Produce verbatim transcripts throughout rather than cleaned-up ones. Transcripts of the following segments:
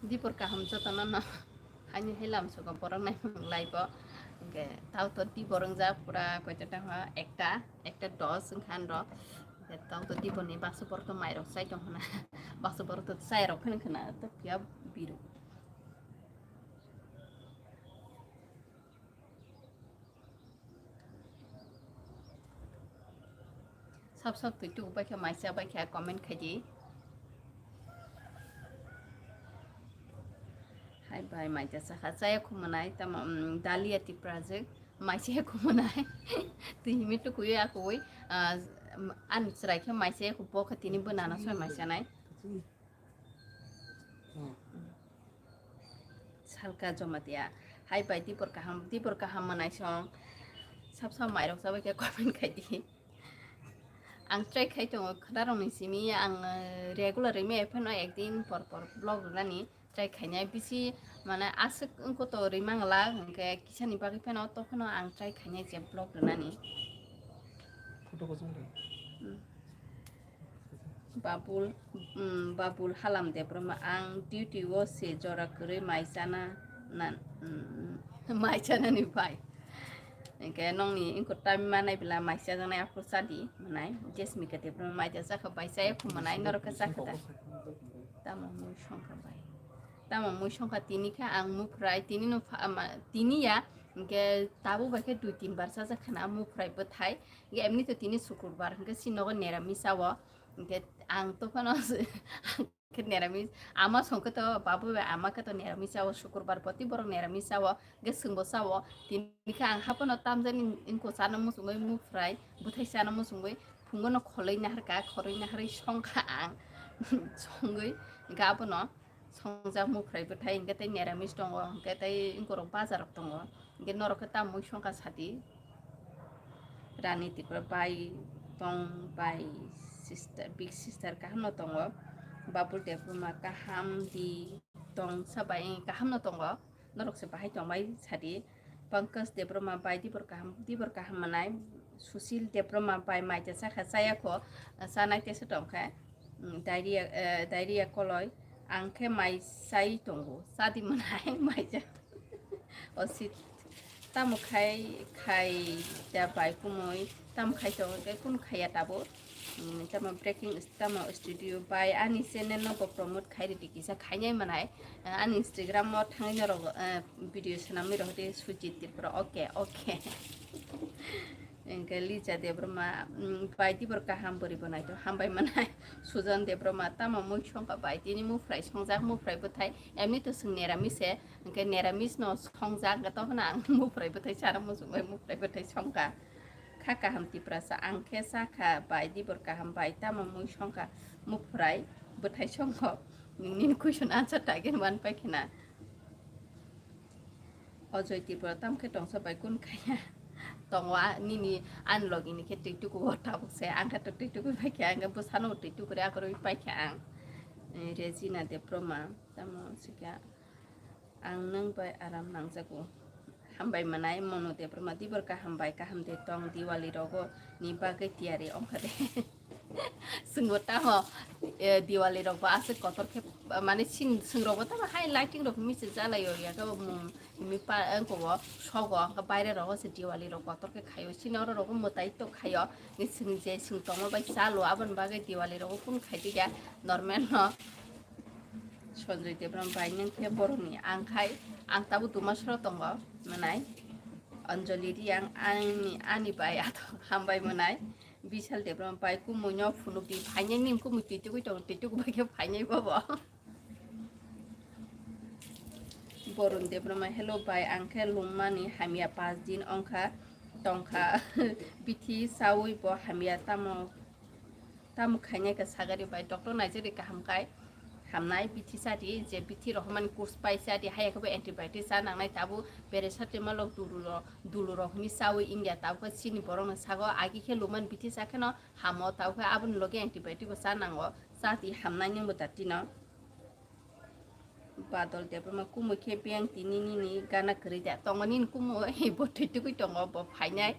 Dibor kaham jotono no. Haini helam sugo borok naimung laibo. Hingke tao to dibor wngjak pura koita tangha ekta, ekta dos wngkha anro. Hingke tao to dibor ni baksa borok to mairok chai tong khna. Baksa borok to chai rok khna khna to phiya biru. Sab sab twi tuku bai khe maisa bai khe comment khai di. Hai bai maisa sakha chaya khumanai tamo, um, Dalia Tiprajwk maisa khumanai. Twi himi tukuya kuwi, ah, an chwrai khe maisa khu bokha tini bwnana soi maisa nai. Salka Jomatia. Hai bai dibor kaham, dibor kaham manai song. Sab sab mairok sabai khe comment khai di. Ang try khai tongo khwna rok ni simi ang, eh, regular ri me phano ekdin por por vlog rwnani try khainai bisi mane aswk wngkho to ri mangla hwnkhe kisani bagwi phano to phano ang try khainai je vlog rwnani. Photo ko song de. Hmm. Babul, mm, Babul Halam Debbarma, ang duty o se jora kwrwi mai chana na, mm, mai chanani bai. Hingke nongni ingko time manai bila mai chajaknai aphuru chadi manai. Jesmika Debbarma mai da chakha bai chaya khu manai norok khe chakha da. Tamo mui songkha bai. Tamo mui songkha tini khe ang muprai tini no pha-, ama, tini ya hingke tabuk bai khe dui tin bar chajak khana muprai bwthai. Hingke emni to tini sukurbar hingke si nogo neramis chao. Hingke ang to phano khe neramis ama songkhe to babu bai ama khe to neramis chao sukurbar boti borok neramis chao hingke chwngbo chao. Tini khe ang haphano tamjani ingko chana muchungwi muprai bwthai chana muchungwi phungo no kholoi naharka khoroi naharwi songkha ang songwi hingke abono songjak muprai bwthai hingke tei neramis tongo hingke tei ingkorok bajarok tongo hingke norok khe tamo mui songkha sadi. Rani Tripura bai tong bai sister, big sister kaham no tongo. Babul Debbarma kaham di tong sabai kaham no tongo. Norok se bahai tong bai sadi. Pankaj Debbarma bai dibor kaham, dibor kaham manai. Sushil Debbarma bai mai te chakha chaya kho, chanai te se tong khe. Mm, diarrhea, eh, diarrhea koloi. Ang khe mai chai tongo. Chadi manai mai ja. O sit. Tamo khai, khai da bai kumui. Tamo khai tongo khe kun khaya tabo. Mm, tamo breaking, tamo studio bai ani channel no bo promote khai ridi kisa khainai manai. Eh, ani Instagram o thangwi norok, eh, video swnamwi rok de Sujit Tripura. Okay, okay. Hingke Lija Debbarma, mm, bai dibor kaham bwrwi bo naitho hambai manai. Sujan Debbarma tamo mui songkha bai tini muprai songjak muprai bwthai emni to chwng neramis se hingke neramis no songjak hingke tophano ang muprai bwthai chana muchung bai muprai bwthai songkha. Kha kaham Tiprasa ang khe sakha bai dibor kaham bai tamo mui songkha muprai bwthai songkho nini question answer tagin wan pai khena. O Joy Tripura tam khe tongsa bai kun khaya. Tongo a, nini ani logi ni khe twi tuku o tabuk se. Ang khe to twi tuku pai khe, ang khe bwsano twi tuku re akorwi pai khe ang. Eh, Regina Debbarma, tamo sikha ang nwng bai aram nangjago. Hambai manai Monu Debbarma, dibor kaham bai kaham de tong Diwali rogo ni bagwi tiyari ongkha de. Chwngbo tamo, eh, Diwali rok bo aswk kotor khe, mane sin-, chwng rok bo tamo hai lighting rok misi jalai o ya khe, um, mi pa, ang kobo sogo, ang khe baire rok se Diwali rok kotor khe khaio, sini oro rok mwtai to khaio, ni chwng je chwng tongma bai chalo, aboni bagwi Diwali rok bo kun khai di ya, normal no. Sanjoy Debbarma bai nwng khe boroni ang khai, ang tabuk duma soro tongo, mwnai. Anjali Reang ani, ani bai ato hambai mwnai. Bishal Debbarma bai kumui no phunuk di phainai nim kumui twi tugui tongo twi tugu bai khe phainai bobo. Borun Debbarma hello bai ang khe lungmani hamya pas din ongkha tongkha bithi saui bo hamya tamo tamo khainai khe sagari bai doctor naijari kaham kai. Hamnai bithi sadi je bithi rok hamani course pai sadi haya khe bo antibiotic cha nangnai tabuk bere satwi malok dulu rok dulu rok hwnwi chawi wngya tabuk khe chini borok no sago agi khe luman bithi cha kheno hamo tabuk khe aboni logi antibiotic bo cha nango chati hamnai nini bo datino. Badol Debbarma kumui khe biyang tini nini gana kwrwi da tongo nini kumui bo thwi tugui tongo bo phainai.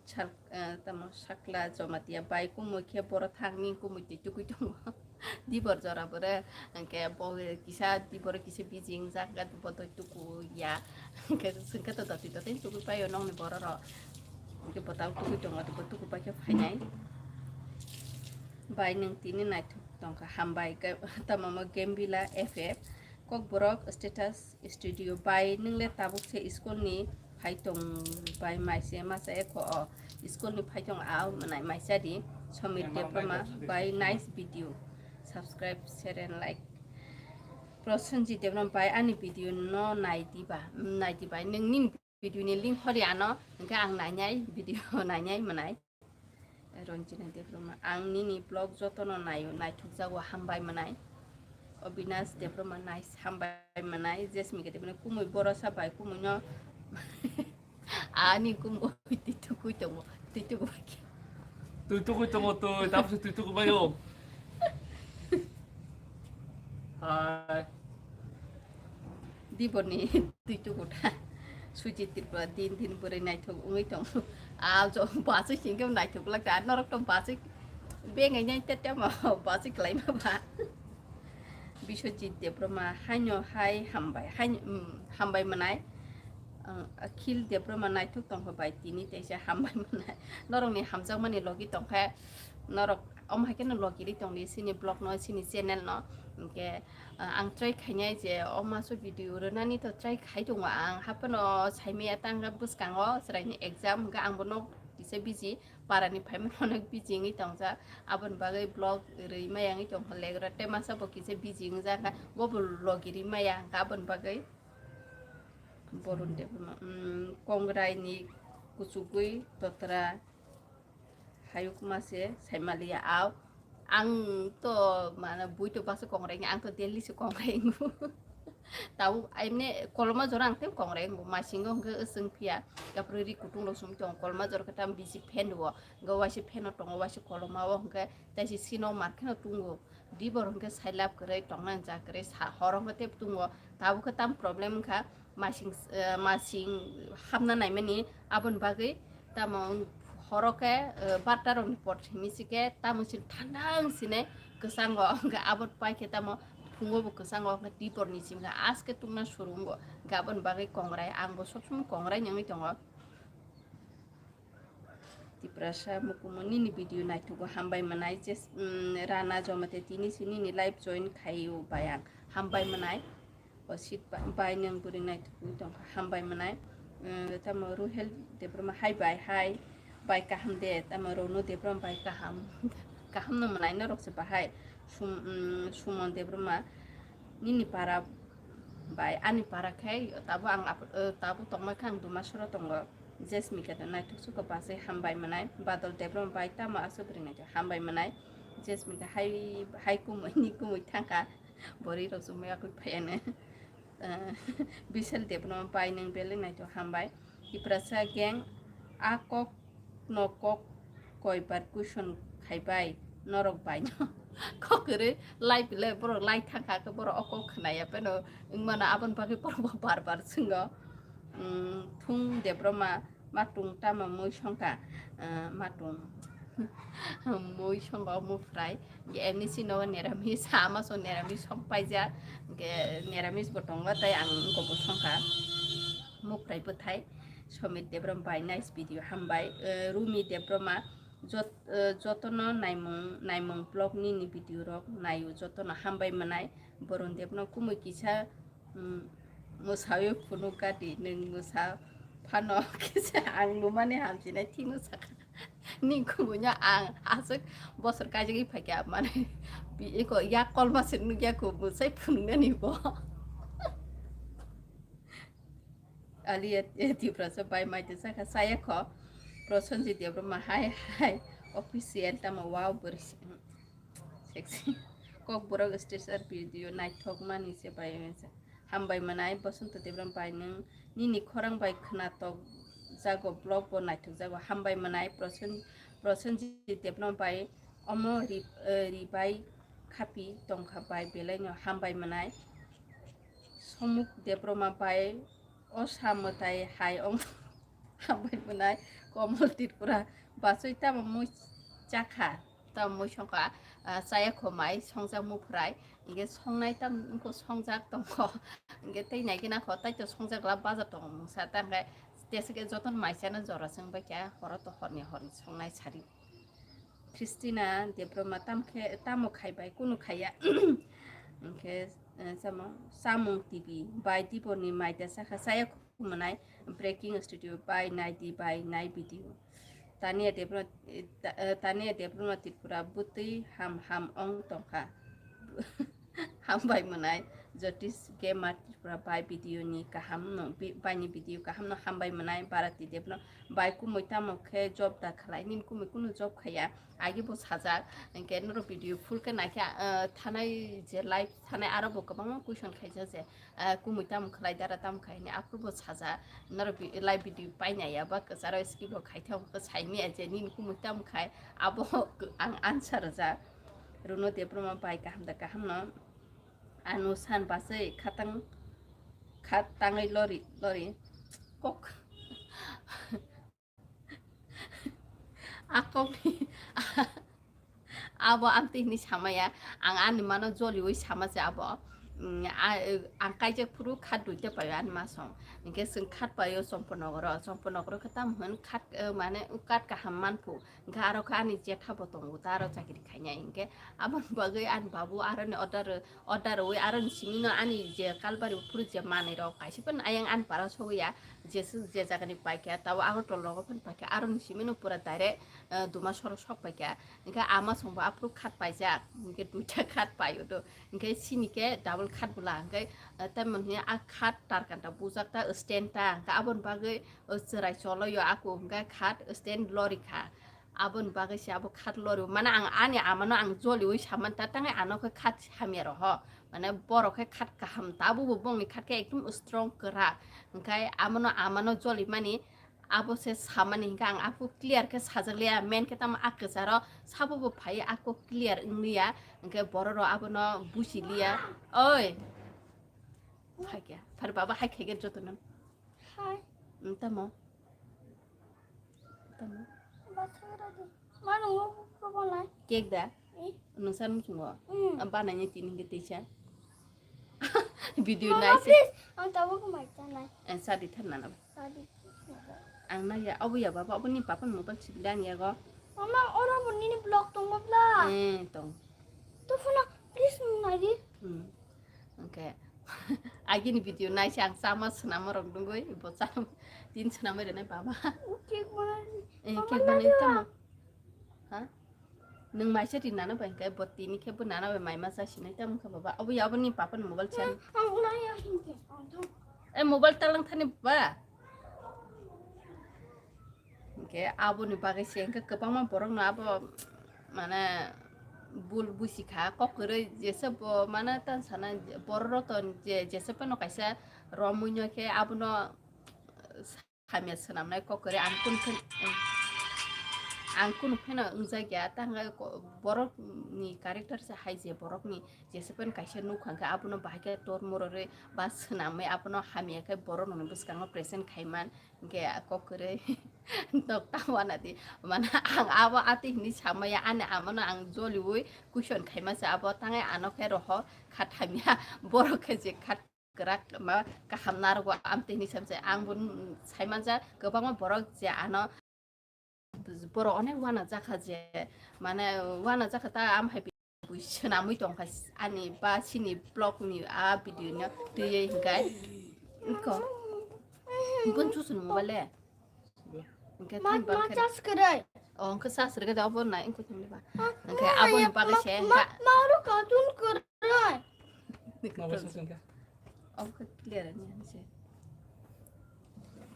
Sal-, eh, tamo sakla Jomatia bai kumui khe boro thangni kumui twi tugui tongo. Dibor jora bore, hwnkhe bo kisa, dibor kisa busy wngjak, hwnkhe bo twi tuku ya. Hwnkhe swngkhe to dotwi dotwi tuku paio nokni bororok. Hwnkhe bo tabuk tuku tongo, bo tuku paikhe phainai. Bai nwng tini naithok tongkha, hambai, tamo mo Gembila F F, Kokborok status studio bai, nwng le tabuk se school ni phai tong bai, mai se masa ekho o school ni phai tong a mwnai mai cha di. Somir Debbarma bai, nice video, subscribe, share and like. Prosenjit Debbarma bai, ani video no nai di ba, nai di bai, nwng nini video ni link hori ano, hwnkhe ang nainai, video nainai mwnai. Ranjina Debbarma, ang nini vlog jotono naio, naithokjago, hambai mwnai. Obinash Debbarma, nice, hambai mwnai. Jesmika Debbarma, kumui borosa bai, kumui no ani kumui twi tukui tongo, twi tukui. Twi tukui tongo, twi, tamse twi tukui baio. Hai. Diboni twi tuku tha. Sujit Tripura din din bwrwi naithok wngwi tong. Al jo bachwi singkhe naithok lak ta. Norok to bachwi bengai nai te temo bachwi klaima ba. Biswajit Debbarma, haino hai hambai, haino, mm, hambai mwnai. Ang Akhil Debbarma, naithok tongkha bai tini teisa, hambai mwnai. Norokni hamjakmani logi tongkha, norok omo hai kheno logiri tongli sini vlog no, sini channel no. Hwnkhe, ah, ang try khainai je o maso video rwnani to try khai tongo ang, haphano saimaya ta hwnkhe bwskango chwraini exam, hwnkhe ang bono kisa busy, parani phaimano onek busy wngwi tongjak, aboni bagwi vlog rwi maya wngwi tongkha legra, tei masa bo kisa busy wngjak, hwnkhe bo bo logiri maya, hwnkhe aboni bagwi. Borun Debbarma, mm, Kongrai ni kuchugwi totra hayuk ma se saimaliya au. Ang to mana bui to baksa Kongrai ni, ang to Delhi se Kongrai wngo. Tabuk aimne koloma jora ang tem Kongrai wngo, masingo hwnkhe wswng phiya. Gapro ri kutung rok sumui tongo, koloma jora khe tam bisi fan rwo. Hwnkhe waisa fan o tongo, waisa koloma o hwnkhe taisi sino mar kheno tungo. Dibor hwnkhe sailab kwrwi tongna ja kwrwi sa, horo hwnkhe tei tungo. Tabuk khe tam problem wngkha, masing, eh, masing hapna naimani, aboni bagwi tamo horo khe, eh, barta rokni por simi sikhe tamo sin thandang sine kwchango, hwnkhe abo pai khe tamo phungo bo kwchango, hwnkhe diporni simi khe aske tungna suru wngo, hwnkhe aboni bagwi Kongrai, ang bo sob somoi Kongrai nangwi tongo. Tiprasa mukumu nini video naithogo, hambai mwnai. Jes, mm, Rana Jomate tini si nini live join khaio bai ang, hambai mwnai. O sit ba-, bai nwng bwrwi naithogo tongkha, hambai mwnai. Mm, tamo Ruhel Debbarma hai bai hai, bai kaham de, tamo Ronu Debbarma bai kaham, kaham no mwnai norok se bahai. Sum-, mm, Sumon Debbarma nini para bai ani para khai tabo ang ap-, eh, tabo tongma khe ang Dumasoro tongo. Jesmika da naithok suko bachai, hambai mwnai. Badal Debbarma bai tamo aswk bwrwi naithok, hambai mwnai. Jesmika hai, hai kumui ni kumui thangkha. Bwrwi rok chumui yakui phaiya ne. Eh, Bisal Debbarma bai nwng belai naithok, hambai. Tiprasa gang a kok no kok koibar question khaibai norok bai no. Kok kwrwi lai pile borok lai thangkha khe borok o kok khwnaya pheno wngmano, aboni bagwi borok bo bar bar swngo. Mm, thung Debbarma, matung tamo mui songkha, ah, matung mui songkha mufrai. Emni sino neramis, ama so neramis song paijak, hwnkhe neramis bo tongo tei ang wngkok bo songkha. Mufrai bwthai, Somit Debbarma bai nice video, hambai. Eh, Rumi Debbarma, jot-, eh, jotono naimung, naimung vlog nini video rok naio, jotono hambai mwnai. Borun Debno kumui kisa, mm, mwsawi phunuk gadi, nwng mwsa phano kisa ang lumani hamsinai thikno sakha. Ni kumuino ang aswk bosor kaijagwi phaikha, mane, bi-, eko yak kolma se nukya ko mwsai phunuknani bo. Aliya, eh, Tiprasa bai mai te saka saya kho. Prosenjit Debbarma hai hai. Official tamo wow bwrwi se, sexy. Kokborok status video naithok mani se bai. Hambai mwnai, Bosonto Debbarma bai nwng nini khorang bai khwnatok jago, vlog bo naithok jago. Hambai mwnai, Prosen-, Prosenjit Debbarma bai omo ri, eh, ri bai khapi tongkha bai belai no hambai mwnai. Somuk Debbarma bai o sa mwtai hai ong hambai mwnai. Komol Tripura bachoi tamo mui chakha, tamo mui songkha. ah, chaya kho mai songjak muphrai, hingke songnai tam wngkho songjak tongkho, hingke tei naikhe nakho tai to songjak la baja tongo mungsa, ta hingke tesa khe jotono mai chana jora se wngbai kha, horo to horni horni songnai sari. Christina Debbarma tam khe, tamo khai bai, kunu khaiya. Hingke, eh, samo, Samung T V bai Diboni mai da sakha, chaya kho manai, Breaking Studio bai nai di, bai nai video. Tania Debbarma, eh, Ta-, eh, Tania Debbarma Tripura bwtwi ham ham ong tongkha. Hambai mwnai Jyotish Gamer Tripura bai video ni kaham no, bi-, bai ni video kaham no hambai mwnai Bharati Debno bai kumui tamo khe job da khlai, nini kumui kunu job khaiya, agi bo sajak, hingke norok video full khe naikhe, ah, thanai je live thanai aro bo kwbangma question khaijak je, ah, kumui tamo khlai dara tamo khai hini aphuru bo sajak, norok bi-, live video painai ya ba kwcharo skip bo khai thang khe saimaya je nini kumui tamo khai abo ang answer rwjak. Runo Debbarma bai kaham da kaham no. Ano san basai khatang khat tangwi lori lori kok a kokni abo amtwi hwnwi samaya ang ani mano joliwi sama se abo. Mm, a, ang kaijak phuru khat duita paio ani masong, hingke chwng khat paio Chomponogoro, Chomponogoro khe tamo hwn khat, eh, mane khat kaham manphu. Hingke aro khe ani jetha bo tongo, ta aro chakri khainai. Hingke aboni bagwi ani babu aroni order, order rwui aroni simi no ani je kalbari phuru je manwi rok kaisa phano ayang ani para sogwi ya, je, je jaga ni paikha, tabo Agartala rogo phano paikha, aroni simi no pura direct, eh, Dumasoro sok paikha. Hingke ama songbo aphuru khat paijak, hingke duita khat paio do. Hingke sini khe double khat bwla, hingke, eh, tamoni a khat tarkanta bujak ta stand ta, hingke aboni bagwi, eh, chwrai choloyo ako, hingke khat stand lori kha. Aboni bagwi se abo khat lori. Mane ang ani amano ang joliwi saman ta, tangwi ano khe khat hamya roho. Mane borok khe khat kaham ta, abo bo bongni khat khe ekdum strong kwrak. Hingke amono amano joli mani abo se samani hingke ang ako clear khe sajak liya. Main khe tamo a kwcharo sabo bo phai ako clear wng liya. Hingke borok rok abono busi liya. Oi. Hai khe. Phar baba hai khe jotono. Hai. Mm, tamo. Tamo. Ba sagra di. Ma nungo ko ko nai. Cake da? Eh. Nung san muchungo. Mm. Am ba nanya tini ke teisa. Video Mama, nai se. Please. Ang tabo ko mai ta nai. Eh, sadi thar nana. Sadi. Ang na ya, abu ya baba, abu ni papa ni mobile sibili ang ya go. Mama, ora bo nini vlog tong bla. Eh, tong. To phone, please, nung nai di. Hmm. Hingke agini video naisi ang chama swnamo rok nugui bo chama tin swnamwi rwnai baba. Cake banai. Eh, mama cake banai lagi tamo. Ha? Nung maisa ri nana bai hingke bo tini khe bo nana bai maima cha sinai tamo khe baba. Obo ya aboni papa ni mobile chan. Ang ulai ya hingke. Eh, mobile talang thani baba. Hingke aboni bagwi se hingke kwbangma borokno abo, mane, bul busi kha, kok kwrwi jesa bo, mane, ta sana borok rok to je, jesa phano kaisa romwi no khe abono hamya swnamnai kok kwrwi ang kunu phen-, ang kunu pheno wngjakya, ta hwnkhai ko-, borok ni character se hai je borok ni jesa phano kaisa nukha hwnkhe abono bahai khe tor mororwi ba swnamwi abono hamya khe borok rokni bwskango present khaiman. Hingke kok kwrwi nok ta wana di. Mane ang abo ati hini samaya ani amano ang joliwi question khaima se abo tangai ano khe roho khat hamya borok khe je khat kwrak ma kaham narwgo amtwi hini samse ang bo saimanja kwbangma borok je ano borok onek wana jakha je mane wana jakha ta am hai Bui swnamwi tongkha ani ba chini vlog ni a video no twiwi hingkhe iko bun chuchuni mobile le hingkhe ma, thang ma bangkhe charge kwrwi. O hingkhe charge rwgwi da obo nai wngkha thangli ba hingkhe aboni bagwi se ma, hingkha ma oro cartoon kwrwi. Mobile charge hingkha. Omo khe clear ni hwnse.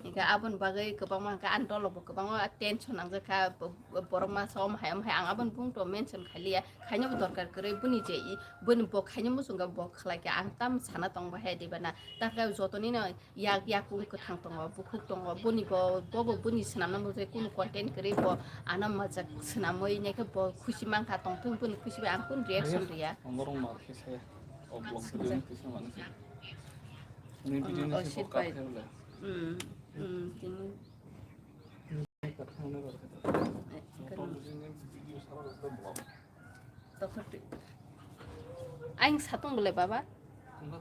Hingke aboni bagwi kwbangma hingke ani dolo bo kwbangma tension nangjak kha, bo-, bo-, borok masa omo hai, omo hai, ang aboni bung to mention khai liya, khaina bo dorkar kwrwi, boni je i, boni bo khaina muchungo bo khlai kha, ang tam sana tong ba hai diba na, ta khe joto nino yak, yakung kwthang tongo, bukhuk tongo, boni bo, bo bo boni swnamna muchung kunu content kwrwi bo ano majak swnamwi, nai khe bo khusi man kha, tong thung boni khusi bai ang kunu reaction riya. Ang borok mar khe saya. O vlog video ni kisa mani se. Ni video ni se kap khe le. Hmm, hmm, tini. Ni kap khe le. Eh, kap khe le. Video sara le vlog. Tokho Aing satung bole baba. Tongo.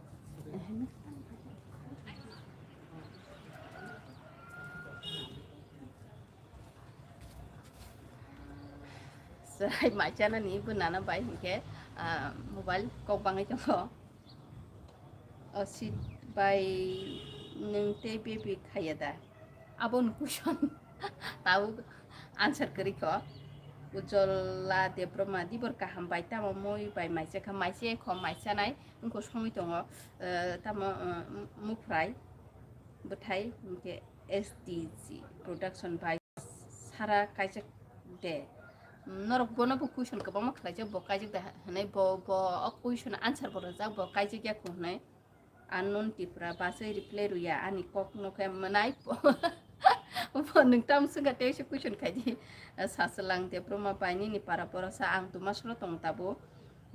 Chwrai maichana ni bo nana bai hinkhe, ah, mobile kok bangwi tongo. O sit bai nwng tei baby khaiya da? Aboni question tabuk answer kwrwi kho. Ujjola Debbarma, dibor kaham bai, tamo mui bai maise kha, maise kho, maisa nai wngkho songwi tongo, eh, tamo, eh, mufrai bwthai hinkhe S D G production bai sara kaijak de. Norok bono bo question kwbangma khlaijak, bo kaijak de hinwi, bo, bo o question answer bo rwjak, bo kaijak ya kho hinwi. Unknown Tipra, bachai reply rwya, ani kok no khe mwnai. Bo nwng tamo swngkha tei se question khaidi. Sachwlang Debbarma bai nini para borok sa ang Dumasoro tong tabuk.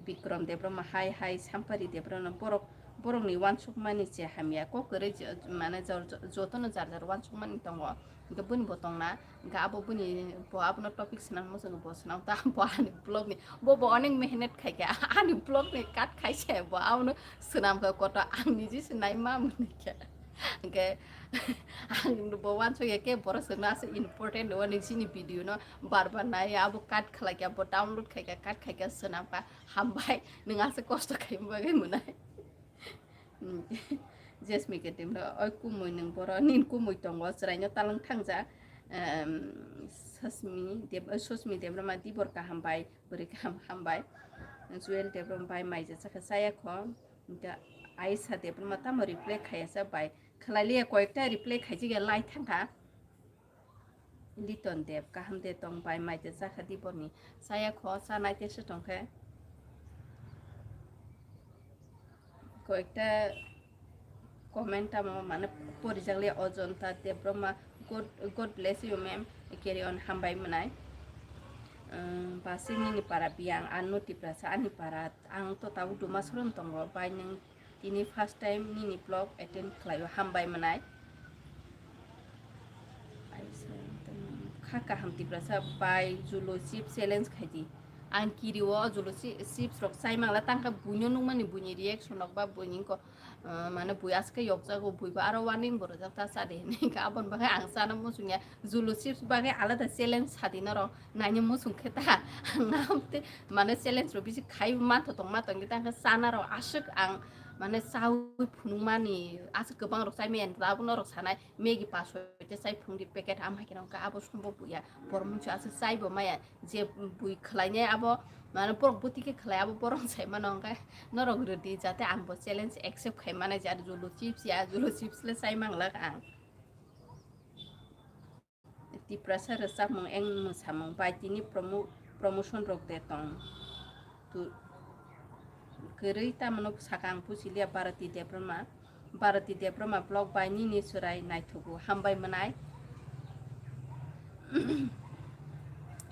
Bikram Debbarma hai hai Sampari Debbarma borok, borokni uansukmani se hamya kok kwrwi jo-, mane jor-, jotono jar jar uansukmani tongo. Hwnkhe boni bo tongna, hwnkhe abo boni bo abono topic swnam muchungo bo swnam ta bo ani vlog ni, bo bo onek mehenet khaikha ani vlog ni cut khaise bo abono swnam kha koto ang niji se nai ma mwnwi khe. Hwnkhe ang bo uansukya khe borok swngno aswk important o nini chini video no bar bar nai abo cut khlaikha bo download khaikha cut khaikha swnam kha hambai nwng aswk kosto khaima bagwi mwnai. Hmm. Jesmi ke temra, oi kumui nwng boro, nin kumui tongo, chwraino talang thangjak. Em, Sosmi Deb-, Sosmi Debbarma dibor kaham bai, bwrwi kaham hambai. Joel Debbarma bai maija chakha chaya kho. Hwnkhe Aisha Debbarma tamo reply khaya sa bai. Khlai liya koyekta reply khaijak ya lai thangkha. Liton Deb, kaham de tong bai, mai de chakha di boni. Chaya kho, chanai tese tongkhe. Koyekta comment tamo mane porijak le Ojonta Debbarma, God, God bless you ma'am, carry on, hambai mwnai. Umm, basi nini para biyang, ano Tiprasa ani para, ang to tabuk Dumasoro tongo, bai nwng tini first time nini vlog attend khlaio, hambai mwnai. Kha kaham Tiprasa bai Julo chips challenge khaidi. Ang kirio Julo chi-, chips rok chai mangla tangkha buino nukmani buini reaction rok ba buini ko, uh, mane bui aske yokjago bui ba aro warning bo rwjak ta cha de hinwi kha aboni bagwi ang chana muchungya Julo chips bagwi alada challenge sadi norok naini muchung khe ta ang amte mane challenge rok bisi khai mantho tong ma tong khe tangkha chana rok aswk ang mane chaui phunukmani aswk kwbang rok chai maya tabuk norok sanai. Maggie paso te chai phung di packet, am hai khe nang kha abo sombo buya, borok mungsa aswk chai bo maya, je bui khlai nai abo, mane borok bwtwi khe khlai abo borok sai mano, hwnkhe norok rwdi jate ang bo challenge accept khai mani je, Julo chips ya, Julo chips le chai manglak ang. Tiprasa rwchapmung eng mwsamung bai tini promo-, promotion rok de tong. Tu-, kwrwi tamano saka ang pusi liya Bharati Debbarma. Bharati Debbarma vlog bai nini chwrai naithogo, hambai mwnai.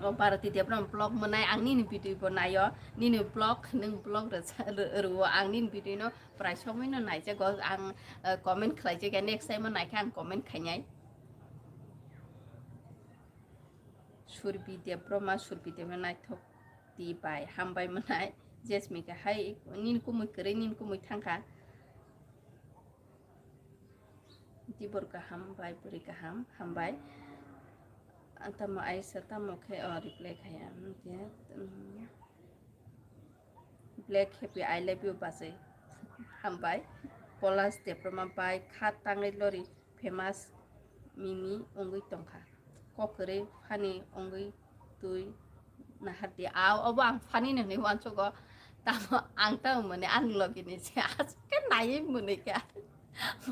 O Bharati Debbarma vlog mwnai, ang nini video bo naio, nini vlog, nwng vlog rwcha-, rw-, rwo, ang nini video no prai somoi no naijago, ang, eh, comment khlaijak ya, next time o naikhe ang comment khainai. Surbi Debbarma, Surbi Debbarma naithok di bai, hambai mwnai. Jesmika hai, nini kumui kwrwi, nini kumui thangkha. Dibor kaham bai, bwrwi kaham, hambai. Tamo Aisa, tamo khe, o, reply khaya. Hwnkhe, um, Black Happy, I love you, bachai. Hambai. Polas Debbarma bai kha tangwi lori famous mimi wngwi tongkha. Kok kwrwi funny wngwi twi nahardi. A, obo ang funny no hinwi uansugo. Tamo ang tamo mane ani logi ni se aske naiwi mwnwi kha.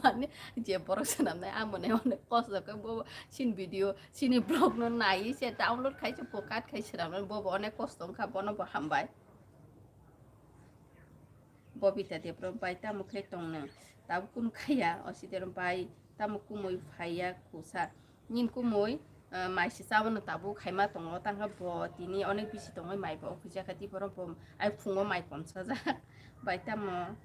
Mane je borok swnamnai a mwnwi onek kosto khe bo chini video, chini vlog no naiwi se download khai se bo cut khai swnamnai bo bo onek kosto wngkha bono bo hambai. Bobita Debbarma bai tamo khe tong nwng? Tabuk kunu khaiya, o Sitaram bai tamo kumui phaiya kusa? Nini kumui, eh, maisi chabano tabuk khaima tongo, tangkha bo tini onek bisi tongwi mai bo okhijak kha, tei borok bo ai phungo mai kom sajak. Bai tamo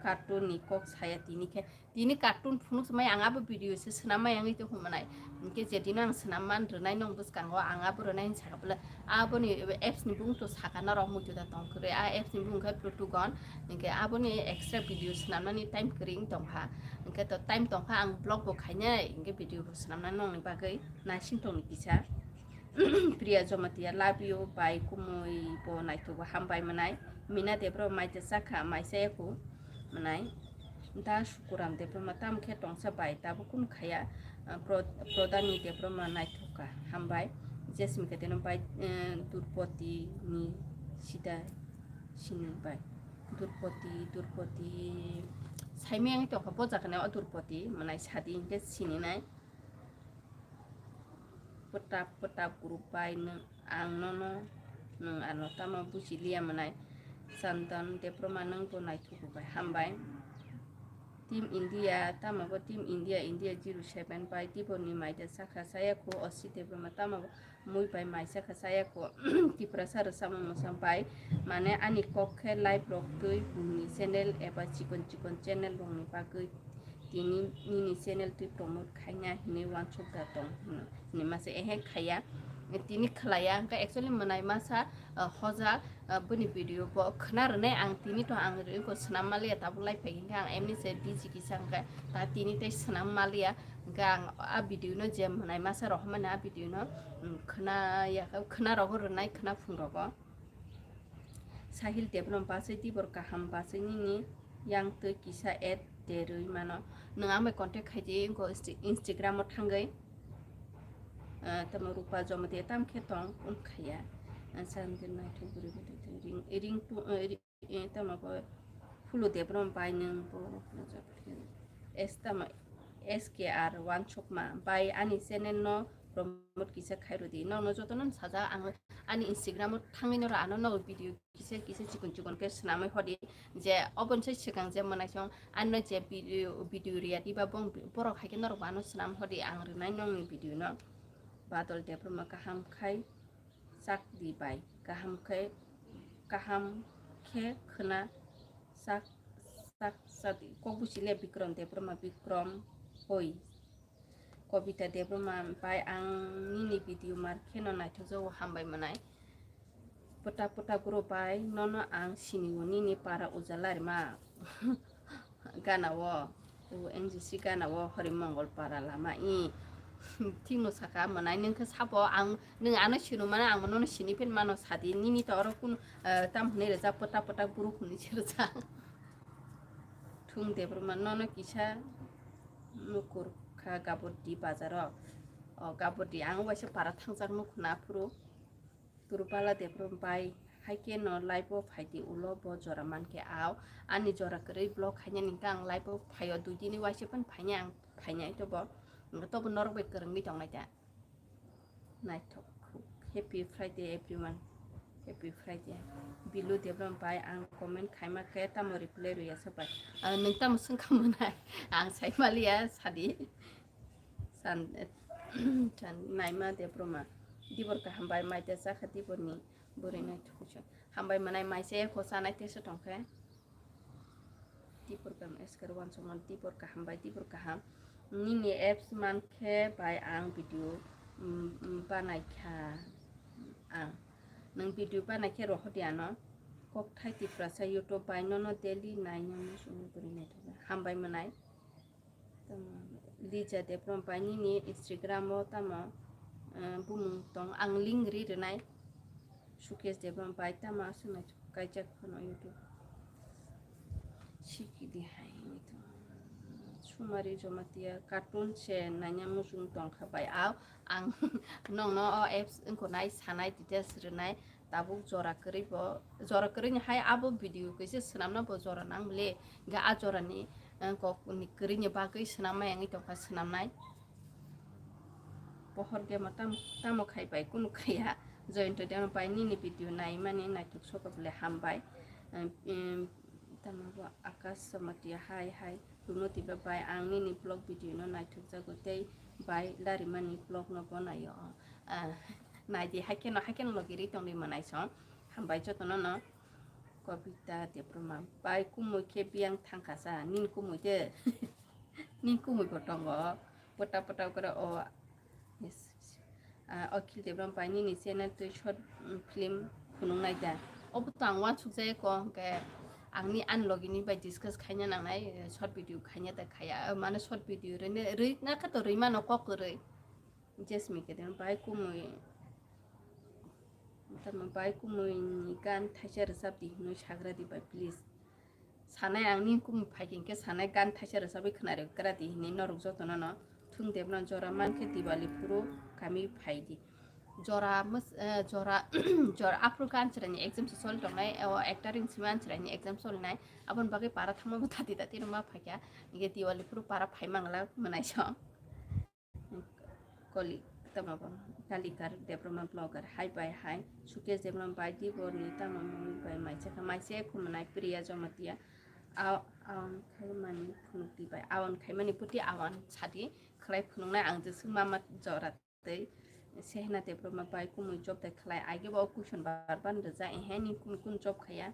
cartoon ni kok saya tini khe, tini cartoon phunuk mai ang abo video se swnam mai ang ito humanai. Hingke je dino ang swnam man rwnai nong bwskango ang abo rwnai hinsa kha bwle aboni apps ni bung to saka norok muitu da tong kwrwi. A apps ni bung khe Pluto Gon. Hingke aboni extra video swnamnani time kwrwi wng tong kha. Hingke to time tong kha ang vlog bo khainai, hingke video bo swnamnai nongni bagwi naising tongni kisa. Priya Jomatia, love you, bai kumui bo naithogo hambai mwnai. Mina Debro maita chakha, maisa yaku mwnai. Da Sukuram Debro ma tam khe tongsa bai, tabuk kun khaya. Ah, Pro-, Prodani Debro ma naithokha, hambai. Jesmika Debro bai, eh, Durpoti ni sida sini bai. Durpoti, Durpoti. Saimeng tokha bo jaga ne o Durpoti, mwnai sadi hingke sini nai. Pwtap pwtap group bai nwng, ang nono nwng ano tamo buji liya mwnai. Chandan Debbarma nwng bo naithogo bai hambai. Team India tamo bo Team India, India zero seven bai Tibor ni maida chakha saya kho Osi Debbarma tamo bo mui bai maisa kha saya kho Tiprasa rwchapmung mwchang bai mane ani kok khe live rok twi buni channel eba chikon chikon channel rok ni bagwi tini nini channel twi promote khaina hinwi wansuk da tong hino. Hini masa ehe khaya, tini khlaya, hwnkhe actually mwnai masa, ah, hoja, ah, bini video bo khna rwnai ang tini to ang rwiko swnam maliya tabuk lai phai hwnkhe ang emni se busy kisa hwnkhe ta tini tei swnam maliya hwnkhe ang a video no je mwnai masa rohormani a video no, mm, khna ya, khna rogo rwnai khna phung rogo. Sahil Debrom bachai Tibor kaham bachai nini yang twi kisa add derwi mano. Nwng ang bai contact khai di, wngkho Insta-, Instagram o thangwi. Ah, tamo Rupa Jamatia tam khe tong, wng khaya. Ah, Chandra naithok bwrwi bwtwi twi ring, ring pu-, eh, ri-, eh, tamo bo Phulu Debrom bai nwng bo, es tamo S K R Wansukma bai ani channel no promote kisa khairodi. Nokno jotono sajak ang ani Instagram o thangwi norok ano no video kisa kisa chikon chikon khe swnamwi hodi je oboni sai swkang je mwnaisong ano je video, video riyadi ba bong borok hai khe norok bo ano swnam hodi ang rwnai nokni video no. Badol Debbarma kaham khai chak di bai kaham khe, kaham khe khwna chak, chak chadi. Kok busi le Bikrom Debbarma, Bikrom hoi. Kobita Debbarma bai ang nini video mar kheno naithok jago hambai mwnai. Pwta pwta guro bai nono ang sini o nini para ujalari ma gana o, o N G C gana o Hori Mongol para lama i. Thikno saka mwnai nwng khe sabo ang nwng ano sinu mano ang nono sini phin mano sadi nini to oro kun, eh, tam hwnwi rwjak pwta pwta guro hwnwi se rwjak. Thung Debbarma nono kisa nukur kha Gabordi bazaro. O Gabordi ang waisa para thangjak nuk na phuru. Turupala Debrom bai hai khe no live o phai di ulo bo jora man khe ao. Ani jora kwrwi vlog khainani hwnkhe ang live o phaio dui dini waisa phano phainai ang phainai to bo. Hwnkhe to bo norok bai kwrwngwi tongnai da. Naithok. Happy Friday everyone. Happy Friday. Bilu Debrom bai ang comment khaima khe tamo reply rwya sa bai. Ah, nwng tamo swngkha mwnai? Ang sai maliya sadi. San, san, naima Debrom ma. Dibor kaham bai maida chakha Diborni bwrwi naithok. Hambai mwnai maisa ekho chanai teso tongkhe. Dibor kaham, S K R Wansukma, Dibor kaham bai, Dibor kaham. Nini apps man khe bai ang video, mm, mm, banai kha ang. Nwng video banai khe rohor di ano. Kokthai Tiprasa YouTube bai nono daily naina muchungo bwrwi naithok. Hambai mwnai. Tamo Lija Debrom bai nini Instagram o tamo, eh, bumung tong ang link ri rwnai. Sukesh Debrom bai tamo aswk naithok kaijak phano YouTube. Sikidi hai wngwi tong. Sumari Jomatia cartoon se naina muchung tongkha bai. Ao ang nokno o apps wngkho nai sanai details rwnai. Tabuk jora kwrwi bo, jora kwrwini hai abo video kaisa swnamna bo jora nang le. Hwnkhe a jorani, eh, kokni kwrwini bagwi swnam maya wngwi tongkha swnamnai. Pohor Dema tam-, tamo khai bai kunu khaiya. Joyonto Dema bai nini video naimani naithok sokha bwle hambai. Em, em, tamo bo Akash Samatia hai hai. Runo Tipra bai ang nini vlog video no naithok jago tei bai larimani vlog no bo naio. Ah, naidi haikhe no, haikhe no logi ri tongdi mwnai song. Hambai jotono no. Kobita Debbarma, bai kumui khe biyang thangkha sa, nini kumui de. Nini kumui bo tongo, pota pota kore o. Yes. Ah, Akhil Debbarma bai nini channel twi short, mm, film phunuknai da. Obo to ang uansuk jaya ko, hwnkhe ang ni ani logi ni bai discuss khaina nangnai, eh, short video khaina da khaya, eh, mane short video rwina, rwina khe to rwimano kok kwrwi. Jasmine khe de bai kumui, tamo bai kumui ni gan thaisa rwchap di hinwi sagra di bai please. Sanai ang nini kumui phai khe, hwnkhe sanai gan thaisa rwchapwi khwnari kra di hinwi norok jotono no thung debno jora mankhe Diwali phuru kami phai di. Jora mos-, eh, jora, jora aphuru khe ani chwraini exam se choli tongnai, o ek tarik simi ani chwraini exam solinai, aboni bagwi para thangma bo thati thati rwma phaikha, hwnkhe Diwali phuru para phai mangla mwnaisong. Koli, tamo bo, Kalikar Debbarma blogger, hai bai hai, Sukesh Debbarma bai di borni tamo mui bai maisa kha, maisa khumanai Priya Jamatia, a-, awan khaimani phunukti bai, awan khaimani puti awan sadi khlai phunuknai ang jeswk mama jora tei Sehna Debbarma bai kumui job de khlai, age bo o question bar bar rwja, ehe ni kun kun job khaya.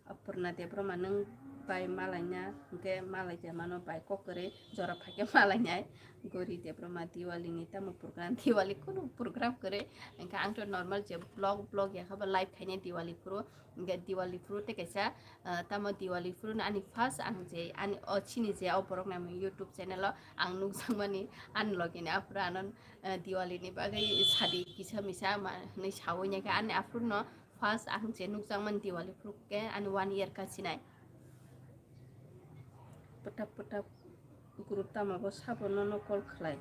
Apurna Debbarma nwng bai malaina, hwnkhe malai de mano bai kok kwrwi jora phaikhe malainai. Gori Debbarma Diwali ni tamo program, Diwali kunu program kwrwi, hwnkhe ang to normal je vlog, vlog yakha ba live khainai Diwali phuru, hwnkhe Diwali phuru tei kaisa, ah, tamo Diwali phuru no ani first ang je ani o chini je o borok nai YouTube channel o ang nukjakmani ani logi ni aphuru ano, ah, Diwali ni bagwi sadi kisa misa ma hinwi sawi nai khe ani aphuru no first ang je nukjakmani Diwali phuru khe ani one year kasinai. Pwtap pwtap group tamo bo sabo nono call khlai.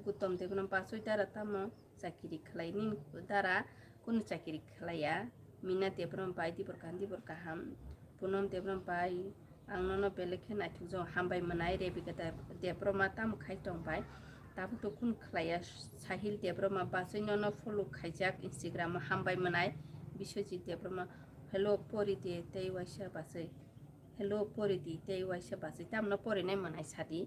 Gutom Debbarma bachoi dara tamo chakiri khlai, nini dara kunu chakiri khlaiya. Mina Debbarma bai di borok kaham, di borok kaham. Punom Debbarma bai, ang nono belai khe naithokjago, hambai mwnai. Rebika Deb-, Debbarma tamo khai tong bai? Tabuk to kun khlaiya? Sahil Debbarma bachoi nono follow khaijak Instagram o, hambai mwnai. Biswajit Debbarma, hello pori di tei waisa bachoi. Hello pori di tei waisa bachoi, tamno porinai mwnai sadi.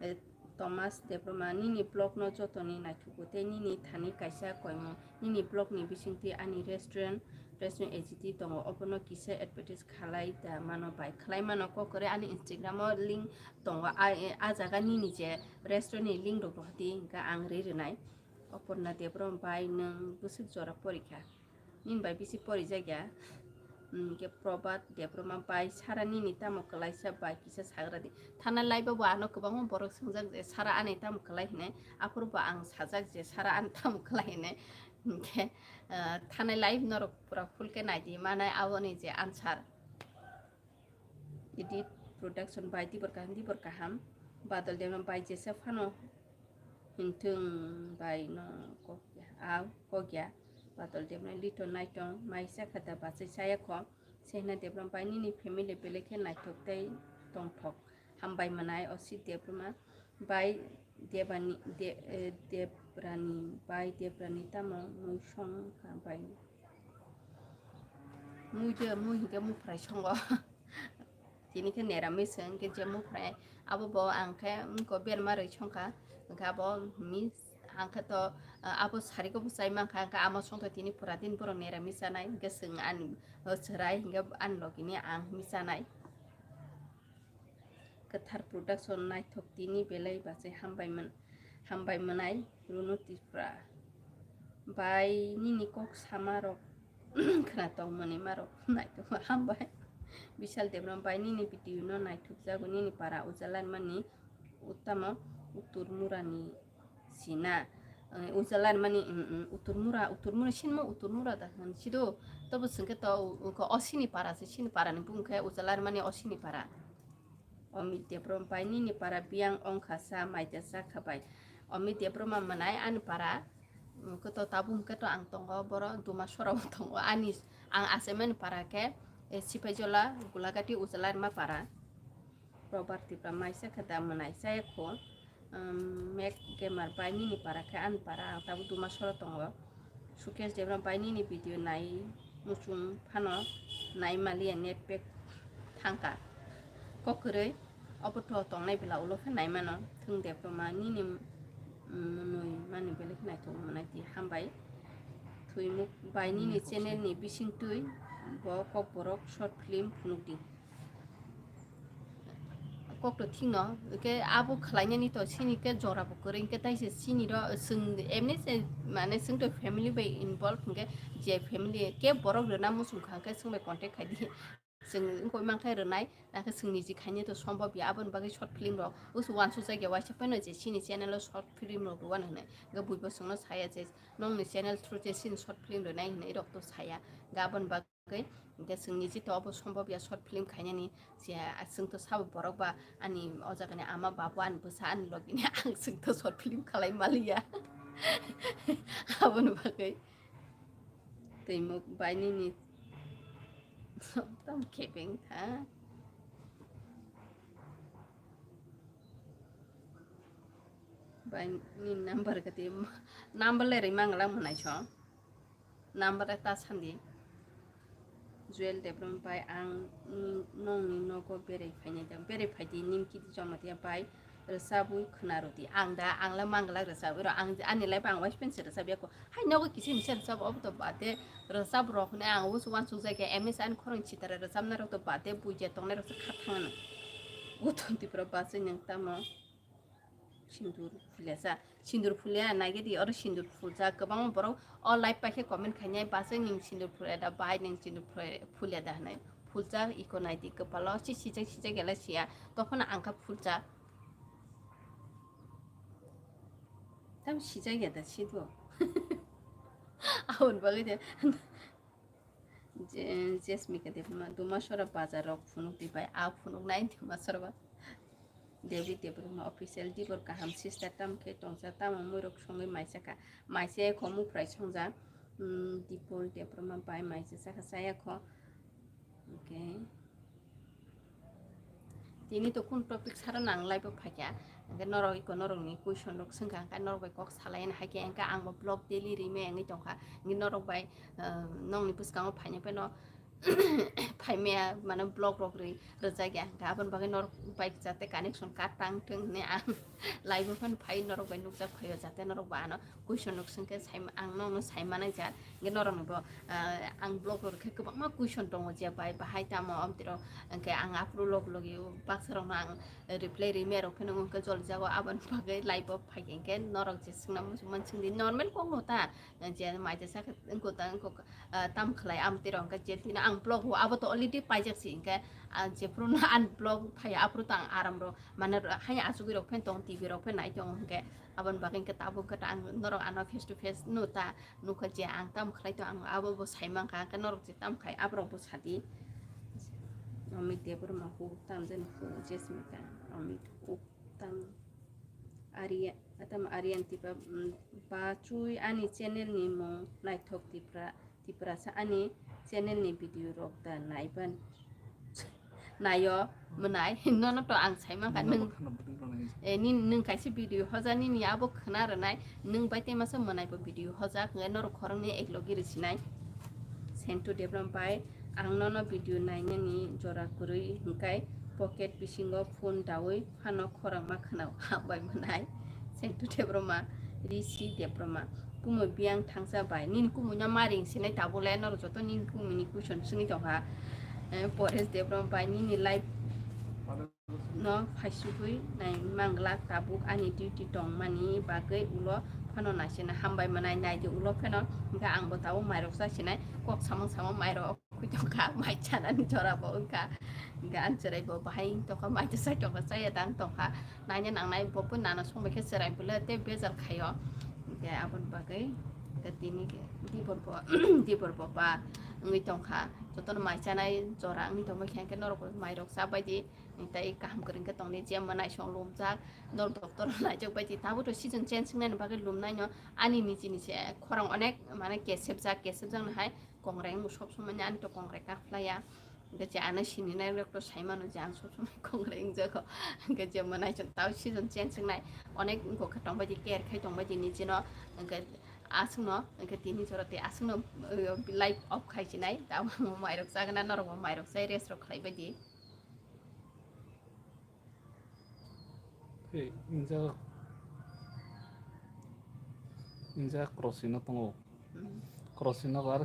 Eh, Thomas Debbarma, nini vlog no jotoni naithogo tei nini thani kaisa koimung, nini vlog ni bisingtwi ani restaurant, restaurant A G T tongo, obono kisa advertise khalai da mano bai? Khlai mano, kok kwrwi ani Instagram o link tongo, a, a jaga nini je restaurant ni link rok rohordi, hwnkhe ang ri rwnai. Oporna Debbarma bai nwng bwswk jora porikha? Nini bai bisi porijak ya. Hmm, hwnkhe Probhat Debbarma bai Sara nini tamo kwlaisa bai kisa sagra di. Thana live o bo ano kwbangma borok swngjak je Sara ani tamo kwlai hinwi. Aphuru bo ang sajak je Sara ani tamo kwlai hinwi. Hwnkhe, ah, thana live norok pura full khe naidi manai aboni je answer. Edit production bai di borok kaham, di borok kaham. Badal Debbarma bai jesa phano hinthwng bai no kokya, a kokya. Badal Debbarma lito naitong, maisa khata bachai saya kho. Sehna Debbarma bai nini family belai khe naithok tei tongthok. Hambai mwnai Osit Debbarma bai Debani, De-, eh, Debrani bai Debrani tamo mui song kha bai. Mui je, mui hwnkhe muphrai songo. Tini khe neramis hwnkhe je muphrai, abo bo ang khe wngko berma rwi songkha. Hwnkhe abo mis-, ang khe to, ah, abo sariko bo chai mankha, hwnkhe amo songkha tini pura din borok neramis chanai, hwnkhe chwng ani, oh, chwrai hwnkhe ani logini ang hinwi chanai. Kwthar Production naithok tini belai bachai hambai mwn-, hambai mwnai Runu Tripura. Bai nini kok sama rok khna tongmani marok naithok hambai. Bishal Debbarma bai nini video no naithok jago nini para Ujalarmani Uttama Uttur Murani sina. Eh, Ujalarmani, mm, mm, Uttur Mura, Uttur Mura sinmo Uttur Mura da hwn sido. Tobo swngkhe to u-, u-, ko Osini para se, sini para ni bung khe Ujalarmani Osini para. Omit Debbarma bai nini para biyang ongkha sa maida sa kha bai. Omit Debbarma mwnai ani para, mm, khe to tabuk hwnkhe to ang tongo boro Dumasora o tongo. Ani, ang achaimani para khe, eh, Sipaijola, Gulagati, Ujalarma para. Probhat Tripura maisa khe da mwnai chaya kho. Um, Mac Gamer bai nini para khe ani para, ang tabuk Dumasora tongo. Sukesh Debbarma bai nini video nai muchung phano nai maliya net pack thangkha. Kok kwrwi obo to tongnai bila ulo khe nai mano. Thung Debbarma nini, mm, mwnwi mani belai khe naithok mwnai di hambai. Thwimuk bai nini channel ni bisingtwi bo kokborok short film phunukdi. Kok to thikno, ke abo khlainani to sini ke jora bo kwrwi, ke taise sini ro swng emni se mane swng to family bai involve hwnkhe je family ke borok rwna muchung kha khe swng bai contact khai di. Swng wngkoi mang khe rwnai, nakhe swng niji khainai to sombhob ya, aboni bagwi short film rok usu wansuk jak ya waisa phano je sini channel o short film rok rwani hwnwi. Hwnkhe buibo swngno saya je nongni channel through je sini short film rwnai hwnwi rok to saya. Hwnkhe aboni bagwi hwnkhe swng niji to obo sombhob ya short film khainani je, swng to sabo borok ba ani o jagani ama babu ani bwsa ani logini ang swng to short film khalai maliya. Aboni bagwi. Twi muk bai nini tam kebeng tha. Bai nini number kati number le rimang lang manai so. Number le ta sandi. Joel Debrom bai ang nongni nogo berai phainai da. Berai phaidi nini kiti joma tiya bai. Rwchapwi khwna rwdi. Ang da, ang le manglak rwchapwi rw. Ang, ani life ang waispen se rwchapya kho. Hai nogo kisim se rwchap, obo to bade rwchap rok hwnwi ang usu wansuk jai khe M S ani khorang chitara rwchapnai rok to bade buiya tongnai rok se kha thangano. Uthon Tipra bachwi nwng tamo sindur phulyasa. Sindur phulya naigedi oro sindur phuljak kwbangma borok o live paikhe comment khainai bachwi nwng sindur phulya da bai nwng sindur phulya, phulya da hwnwi. Phuljak iko naidi kwpalo si sijak sijak ela siya. Tophano ang kha phuljak. Tam sijak ya da sido. Aboni bagwi de. Je-, Jesmika Debbarma, Dumasora bazar rok phunuk di bai, a phunuk nai Dumasora ba. David Debbarma official, Dibor kaham sister tam khe tongsa, tamo mui rok songwi maisa kha. Maisa kho muk prai songja. Mm, Dipol Debbarma bai maisa chakha chaya kho. Okay. Tini to kun topic sara nang live o phaikha. Hingke norok iko norokni question rok swngkha, hingke norok bai kok salai haikhe, hingke ang bo vlog daily rime wngwi tongkha. Hingke norok bai, ah, nongni bwskango phaina pheno phaimaya mane vlog rok ri rwjakya. Hingke aboni bagwi norok bai jate connection cut tang thung hwnwi ang live o phano phai norok bai nukjak phaio, jate norok bo ano question rok swngkhe sai, ang nokno sai manai jak, hingke norokni bo, ah, ang vlog rok khe kwbangma question tongo je bai bahai tamo omtiro, hingke ang aphuru log logi baksa rokno ang reply rime rok pheno hingke joli jago, aboni bagwi live o phaikhe hingke norok je swngna muchung man swngdi normal kok no ta, je maija sakhe wngkuk ta wngkuk, ah, tam khlai amtiro hingke je tino ang vlog o abo to already paijak si hingke, ah, jephuru no ang vlog phai aphuru to ang aram rok mane haino achugwi rok pheno tong T V rok pheno nai tongo hingke. Aboni bagwi hwnkhe tabuk khe ang norok ano face to face no ta nukha je ang tamo khlai tong, ang abo bo sai mankha, hwnkhe norok je tamo khai aborok bo sadi. Amit Debbarma huk tam jani huk Jesmika, Amit huk tam Arya, tam Aryan Tipa, mm, bachui ani channel ni mung Naithok Tipra. Tiprasa ani channel ni video rok da naiban. Naio, mwnai, nono to ang sai mankha, nwng, eh, ni, nwng kaisa video hoja nini abo khwna rwnai, nwng bai tei masa mwnai bo video hoja, hwnwi norok khoroknwi eklogi rwsinai. Sentu Debram bai, ang nono video nainani jora kwrwi hwnkhe pocket bisingo phone dawi phano khorang ma khwnao, hambai mwnai. Sentu Debbarma, Risi Debbarma, kumui biyang thangsa bai, nini kumui no ma ring sinai tabuk le, norok joto nini kumui ni question swngwi tongkha. Eh, Pores Debbarma bai, nini life no phaisugwi nai manglak, tabuk ani duty tongmani bagwi ulo phano naisina hambai mwnai, naidi ulo pheno, hwnkhe ang bo tabuk mairok chasinai, kok samung samung mairok. Khuitongkha, mai chanani jora bo wngkha. Hingke ang chwrai bo bahai wng tongkha, mai to sai tongkha, chaya dang tongkha. Naina nangnai bo pun nana songbai khe chwrai bwle tei bejal khaio. Hingke aboni bagwi hingke tini khe dibor bo, dibor bo ba wngwi tongkha. Jotono mai chanai jora wngwi tongbai khe hingke norok bo mairok chabai di. Tei kaham kwrwng khe tongdi je mwnai song lumjak, nor doctor naijak bai di. Tabuk to season change wngnani bagwi lumnai no ani niji niji khorang onek mane kesepjak, kesepjak no hai. Kongrai wngbo sob somoi ani to kongrai kak phlaiya. Hingke je ano sininai rok to sai mano je ang sob somoi kongrai wngjago. Hingke je mwnai chwng tao season change wngnai. Onek wngkha tongbai di care khai tongbai di nijino. Hingke aswkno, hingke tini jora tei aswkno, uh, life off khai sinai. Tamo mairok chagna norok bo mairok chai rest rok khlai bai di. Hey, inja, inja crossing no tongo. Hmm. Crossing no ar